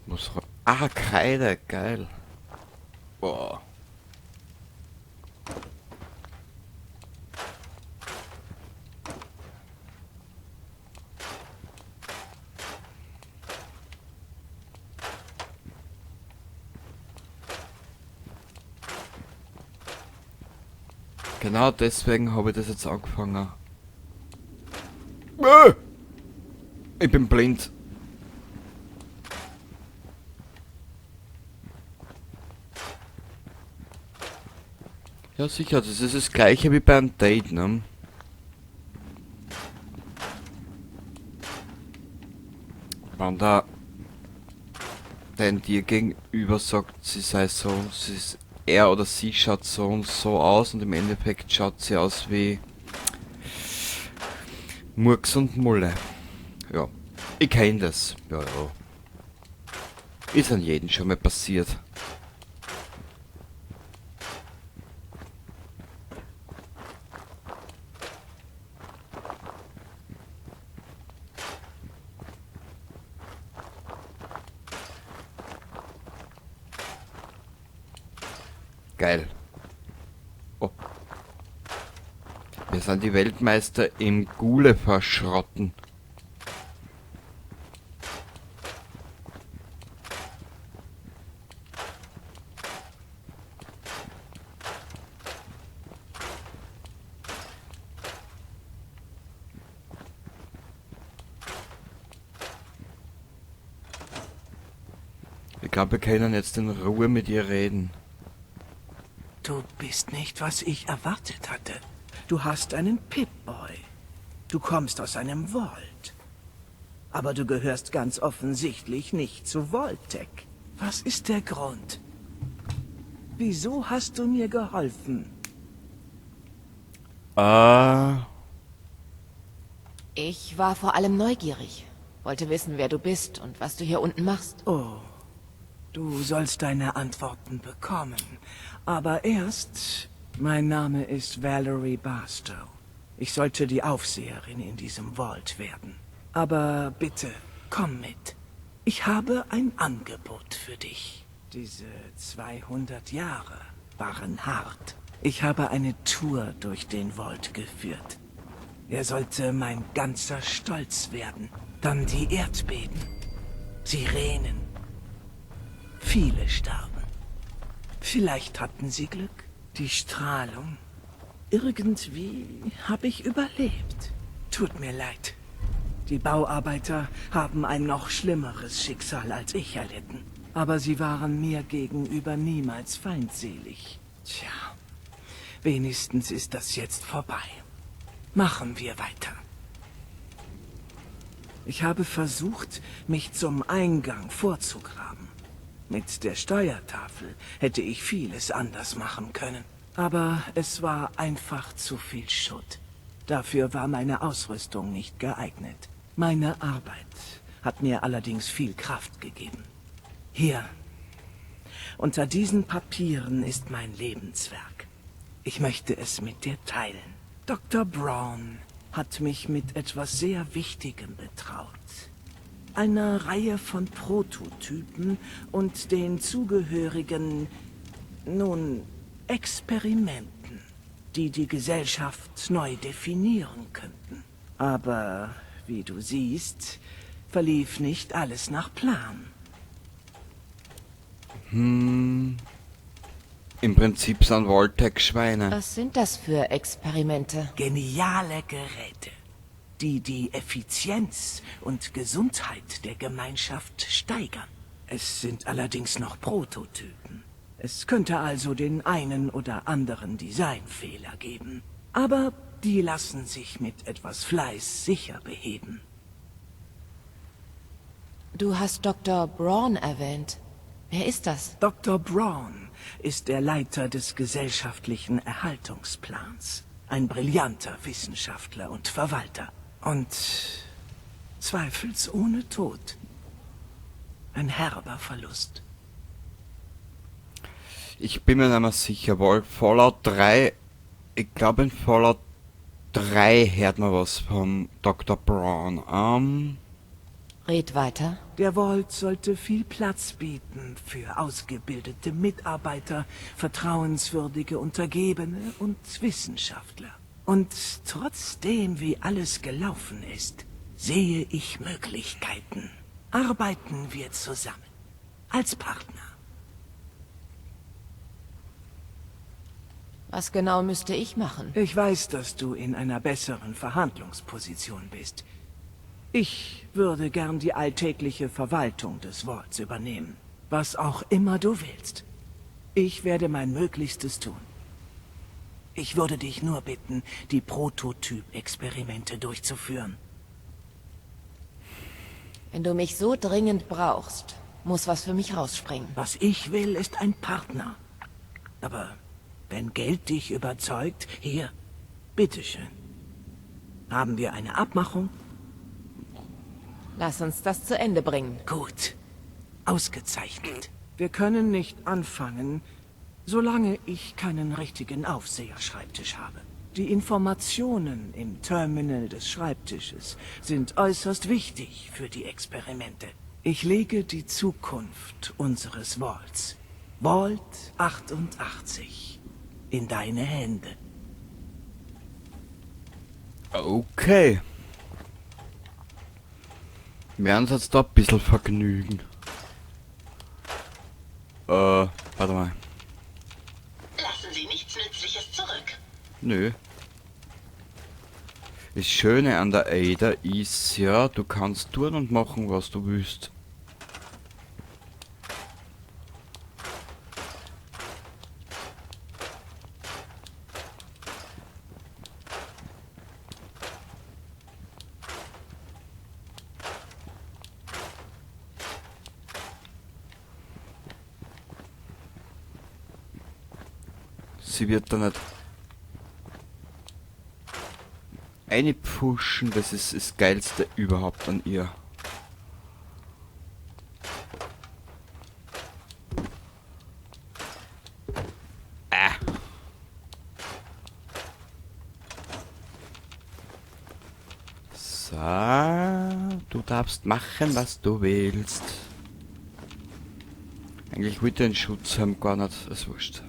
Was? Ah, Kreide, geil. Boah. Genau deswegen habe ich das jetzt angefangen. Ich bin blind. Ja sicher, das ist das gleiche wie beim Date, ne? Wenn da dein dir gegenüber sagt, sie sei so, sie ist, er oder sie schaut so und so aus und im Endeffekt schaut sie aus wie Murks und Mulle. Ja, ich kenn das. Ja, ja. Ist an jedem schon mal passiert. Geil. Oh. Wir sind die Weltmeister im Ghule verschrotten. Ich glaube, wir können jetzt in Ruhe mit ihr reden. Du bist nicht, was ich erwartet hatte. Du hast einen Pip-Boy. Du kommst aus einem Vault. Aber du gehörst ganz offensichtlich nicht zu Vault-Tec. Was ist der Grund? Wieso hast du mir geholfen? Ich war vor allem neugierig. Wollte wissen, wer du bist und was du hier unten machst. Oh, du sollst deine Antworten bekommen. Aber erst, mein Name ist Valerie Barstow. Ich sollte die Aufseherin in diesem Vault werden. Aber bitte, komm mit. Ich habe ein Angebot für dich. Diese 200 Jahre waren hart. Ich habe eine Tour durch den Vault geführt. Er sollte mein ganzer Stolz werden. Dann die Erdbeben. Sirenen. Viele starben. Vielleicht hatten sie Glück. Die Strahlung. Irgendwie habe ich überlebt. Tut mir leid. Die Bauarbeiter haben ein noch schlimmeres Schicksal als ich erlitten. Aber sie waren mir gegenüber niemals feindselig. Tja, wenigstens ist das jetzt vorbei. Machen wir weiter. Ich habe versucht, mich zum Eingang vorzugraben. Mit der Steuertafel hätte ich vieles anders machen können. Aber es war einfach zu viel Schutt. Dafür war meine Ausrüstung nicht geeignet. Meine Arbeit hat mir allerdings viel Kraft gegeben. Hier, unter diesen Papieren ist mein Lebenswerk. Ich möchte es mit dir teilen. Dr. Braun hat mich mit etwas sehr Wichtigem betraut. Einer Reihe von Prototypen und den zugehörigen, nun, Experimenten, die die Gesellschaft neu definieren könnten. Aber, wie du siehst, verlief nicht alles nach Plan. Im Prinzip sind Vault-Tec Schweine. Was sind das für Experimente? Geniale Geräte, die die Effizienz und Gesundheit der Gemeinschaft steigern. Es sind allerdings noch Prototypen. Es könnte also den einen oder anderen Designfehler geben. Aber die lassen sich mit etwas Fleiß sicher beheben. Du hast Dr. Braun erwähnt. Wer ist das? Dr. Braun ist der Leiter des gesellschaftlichen Erhaltungsplans. Ein brillanter Wissenschaftler und Verwalter. Und zweifelsohne tot. Ein herber Verlust. Ich bin mir nicht mehr sicher, weil Fallout 3, ich glaube in Fallout 3 hört man was vom Dr. Braun. Red weiter. Der Vault sollte viel Platz bieten für ausgebildete Mitarbeiter, vertrauenswürdige Untergebene und Wissenschaftler. Und trotzdem, wie alles gelaufen ist, sehe ich Möglichkeiten. Arbeiten wir zusammen. Als Partner. Was genau müsste ich machen? Ich weiß, dass du in einer besseren Verhandlungsposition bist. Ich würde gern die alltägliche Verwaltung des Vaults übernehmen. Was auch immer du willst. Ich werde mein Möglichstes tun. Ich würde dich nur bitten, die Prototyp-Experimente durchzuführen. Wenn du mich so dringend brauchst, muss was für mich rausspringen. Was ich will, ist ein Partner. Aber wenn Geld dich überzeugt, hier, bitteschön. Haben wir eine Abmachung? Lass uns das zu Ende bringen. Gut. Ausgezeichnet. Wir können nicht anfangen, solange ich keinen richtigen Aufseherschreibtisch habe. Die Informationen im Terminal des Schreibtisches sind äußerst wichtig für die Experimente. Ich lege die Zukunft unseres Vaults, Vault 88, in deine Hände. Okay. Wir werden uns jetzt da ein bisschen vergnügen. Warte mal. Lassen Sie nichts Nützliches zurück. Nö. Das Schöne an der Ada ist ja, du kannst tun und machen, was du willst. Sie wird da nicht einpfuschen, das ist das Geilste überhaupt an ihr. So, du darfst machen, was du willst. Eigentlich wollte ich den Schutzhelm gar nicht, das ist wurscht.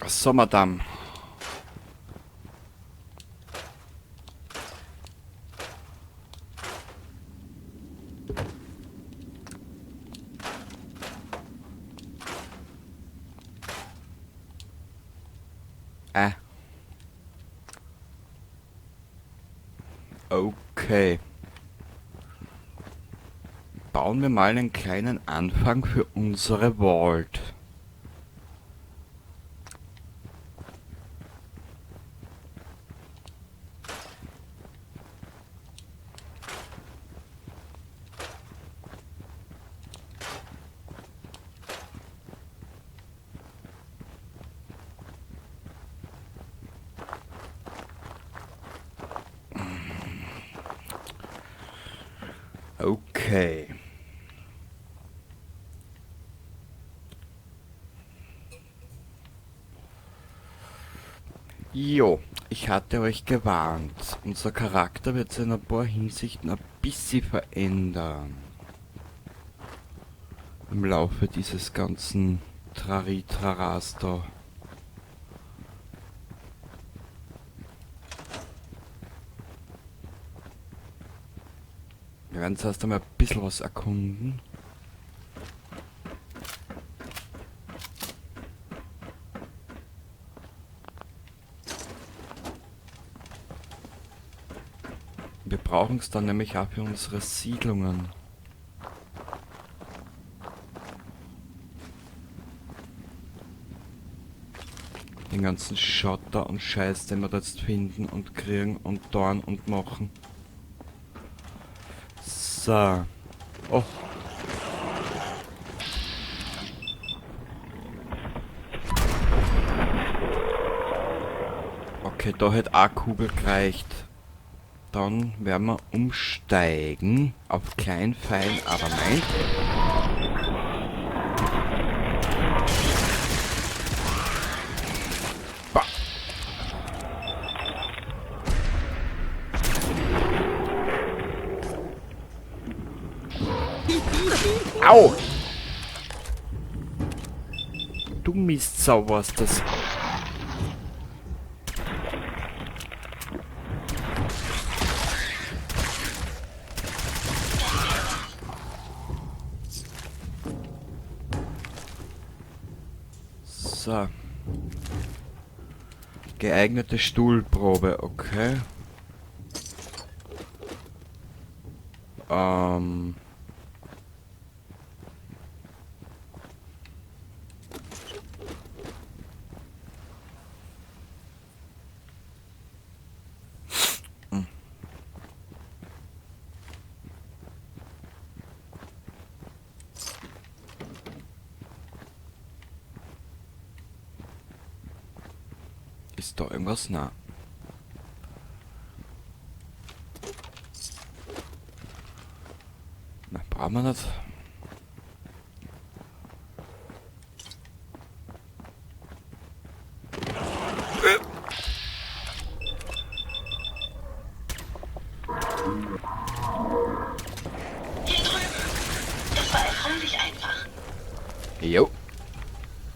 So, Madame. Okay. Bauen wir mal einen kleinen Anfang für unsere Vault. Okay. Jo, ich hatte euch gewarnt. Unser Charakter wird sich in ein paar Hinsichten ein bisschen verändern. Im Laufe dieses ganzen Trari-Traras da. Wir werden zuerst einmal ein bisschen was erkunden. Wir brauchen es dann nämlich auch für unsere Siedlungen. Den ganzen Schotter und Scheiß, den wir da jetzt finden und kriegen und dorn und machen. So. Oh. Okay, da hätte auch Kugel gereicht. Dann werden wir umsteigen auf klein, fein, aber mein. Bah. Au! Du Mistsau warst das. So. Geeignete Stuhlprobe, okay. Ist da irgendwas? Na. Na, brauchen wir nicht. Hier drüben. Das war erfreulich einfach. Jo.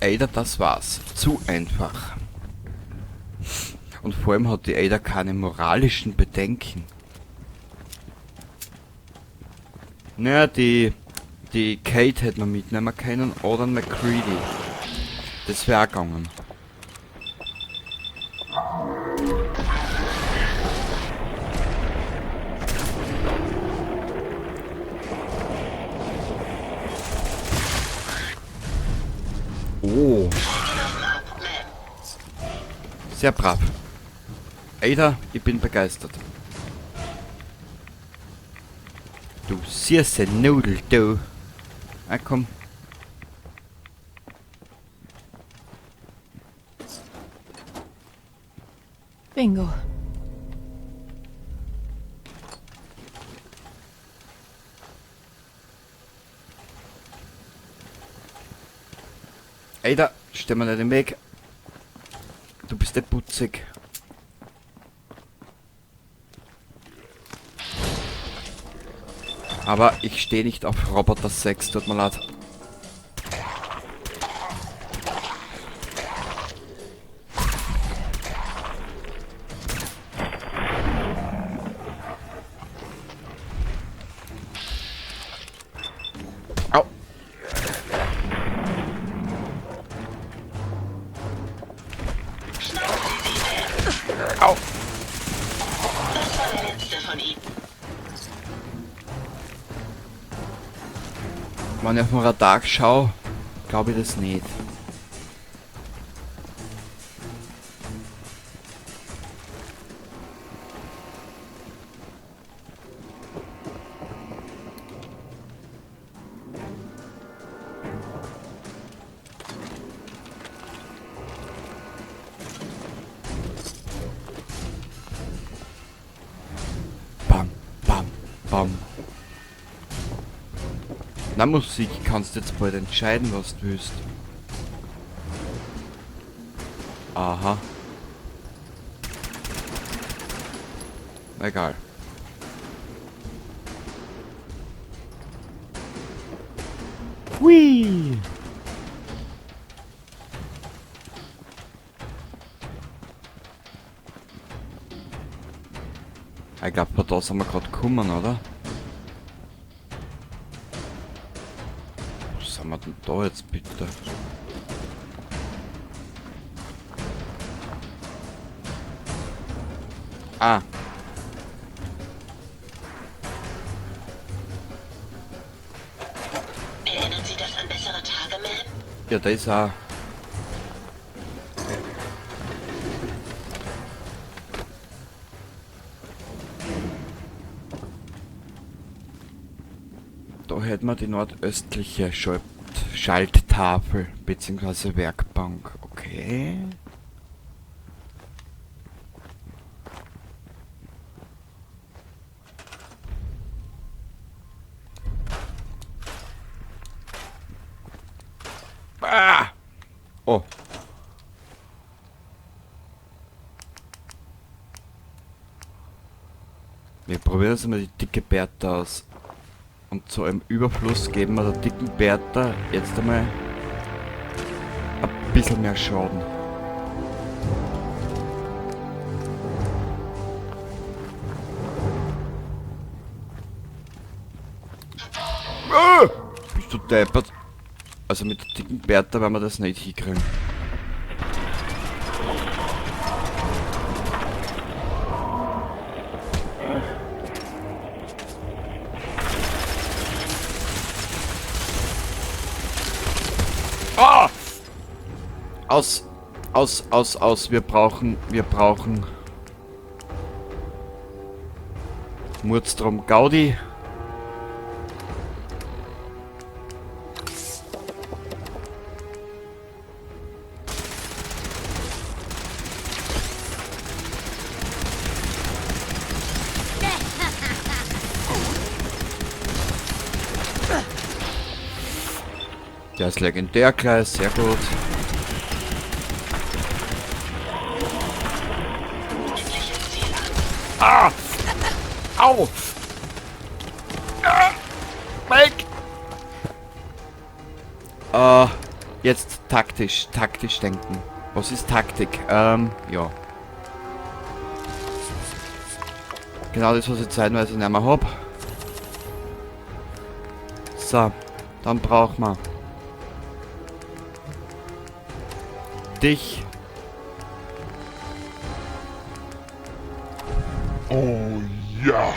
Ada, das war's. Zu einfach. Und vor allem hat die Ada keine moralischen Bedenken. Naja, die Kate hätte man mitnehmen können oder einen MacCready. Das wär auch gegangen. Oh. Sehr brav. Ada, ich bin begeistert. Du süße Nudel, du. Ah, komm. Bingo. Ada, stell mir nicht im Weg. Du bist der putzig. Aber ich stehe nicht auf Roboter 6, tut mir leid. Au. Au. Das war der letzte von ihnen. Wenn ich auf den Radar schau, glaub ich das nicht. Bam, bam, bam. Na Musik, kannst jetzt bald entscheiden, was du willst. Aha. Egal. Hui! Ich glaub, von da sind wir grad gekommen, oder? Was sind wir denn da jetzt bitte? Ah. Erinnern Sie das an bessere Tage, Ma'am? Ja, da ist auch. Da hätten wir die nordöstliche Schalttafel beziehungsweise Werkbank. Okay. Ah! Oh. Wir probieren jetzt mal die dicke Bertha aus. Und zu einem Überfluss geben wir der dicken Bertha jetzt einmal ein bisschen mehr Schaden. Ah! Bist du deppert? Also mit der dicken Bertha werden wir das nicht hinkriegen. Ah! Aus, aus, aus, aus. Wir brauchen Murdstrom Gaudi. Der ist legendär gleich, sehr gut. Ah! Au! Ah! Mike! Jetzt taktisch denken. Was ist Taktik? Ja. Genau das, was ich zeitweise nicht mehr hab. So, dann brauchen wir dich. Oh ja.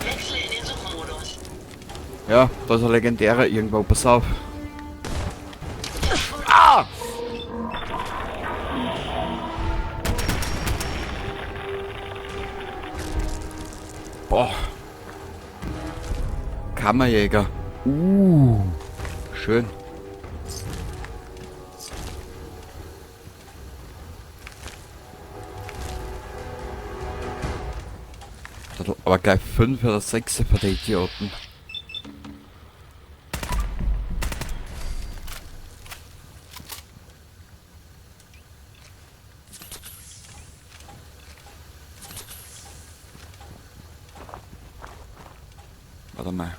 Wechsle in den Suchmodus. Ja, da ist ein legendärer irgendwo, pass auf. Ah! Boah. Kammerjäger. Schön. Aber gleich 5 oder 6 für die Idioten. Warte mal.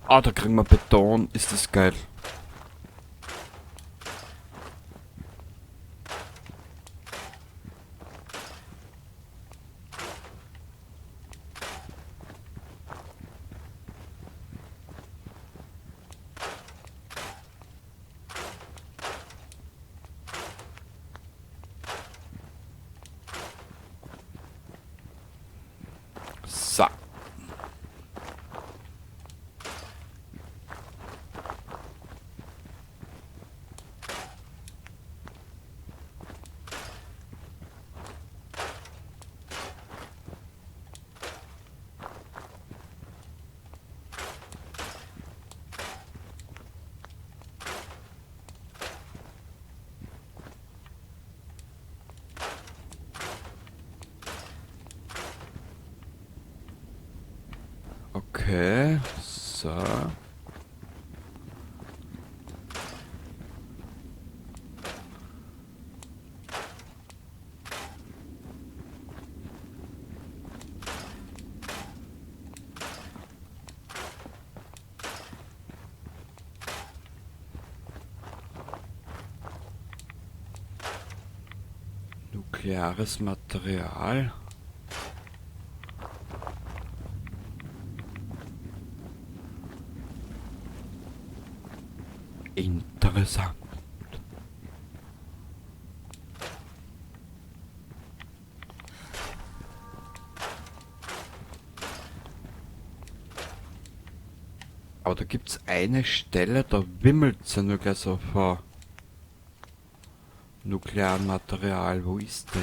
Ah, da kriegen wir Beton. Ist das geil. So. Okay, so. Nukleares Material. Interessant. Aber da gibt's eine Stelle, da wimmelt's ja nur gleich so vor nuklearem Material. Wo ist das?